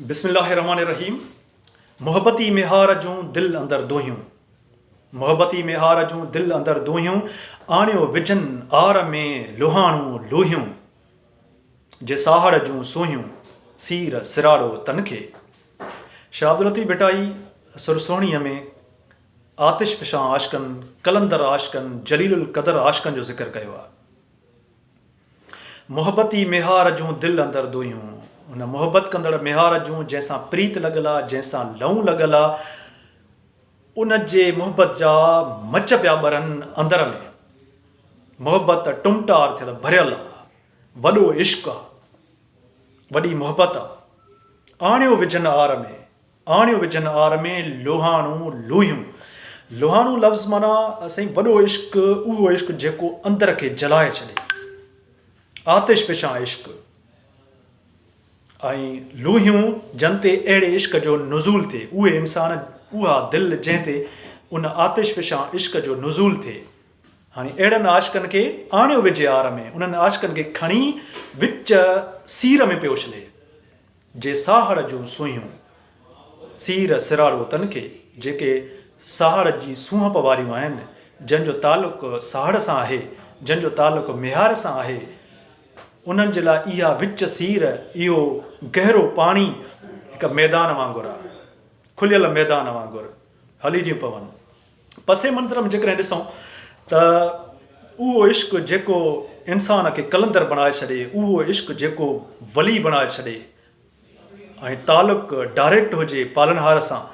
بسم الله الرحمٰن الرحيم محبتي ميهار جون دل اندر دونهيون محبتي ميهار جون دل اندر دونهيون آڻيو وجهن آر ۾ لوهاڻو لوهيون جي ساهڙ جون سونهيون سير سراڙو تن کي شاهه عبداللطيف ڀٽائي سر سهڻيء ۾ آتش فشان عاشقن قلندر عاشقن جليل القدر عاشقن جو ذڪر ڪيو آهي. محبتي ميهار جون دل اندر دونهيون، ان محبت ڪندڙ ميهار جون جنهن سان پريت لڳل آ، جنهن سان لئون لڳل آ، ان جي محبت جا مچ پيا ٻرن اندر ۾. محبت ٽمٽار ٿيل ڀريل آ، وڏو عشق آ، وڏي محبت آ. آڻيو وجهن آر ۾. آڻيو وجهن آر ۾ لوهاڻو لوهيون. لوهاڻو لفظ معنيٰ سائين وڏو عشق، اهو عشق جيڪو اندر کي جلائي ڇڏي. آتش فشان عشق ۽ لوهيون جن تي اهڙي عشق جو نزول ٿئي، اهي انسان، اها دل جنهن تي ان آتش فشان عشق جو نزول ٿئي. هاڻي اهڙن عاشقن کي آڻيو وجهي آر ۾، انهن عاشقن کي کڻي وچ سير ۾ پيو اڇلي. جي ساهڙ جون سونهيون، سير سراڙو تن کي، جيڪي ساهڙ جي سونهپ واريون آهن، جن جو تعلق ساهڙ سان آهي، جن جو تعلق ميهار سان آهي، انهن جي لاء اها وچ سير، اهو گهرو پاڻي هڪ ميدان وانگر آهي، کليل ميدان وانگر هلي ٿيون پون. پس منظر ۾ جيڪڏهن ڏسون ته اهو عشق جيڪو انسان کي قلندر بڻائي ڇڏي، اهو عشق جيڪو ولي بڻائي ڇڏي ۽ تعلق ڊائريڪٽ هجي پالڻهار سان،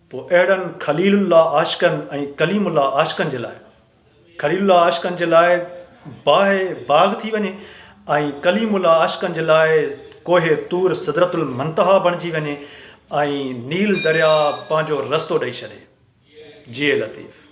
پوء اهڙن خليل الله عاشقن ۽ ڪليم الله عاشقن جي لاء خليل الله عاشقن جي لاء باهه باغ ٿي وڃي ۽ ڪليم الله عاشقن جي لاء ڪوهه طور سدرة المنتها بڻجي وڃي ۽ نيل درياء پنهنجو رستو ڏئي ڇڏي. جيئي لطيف.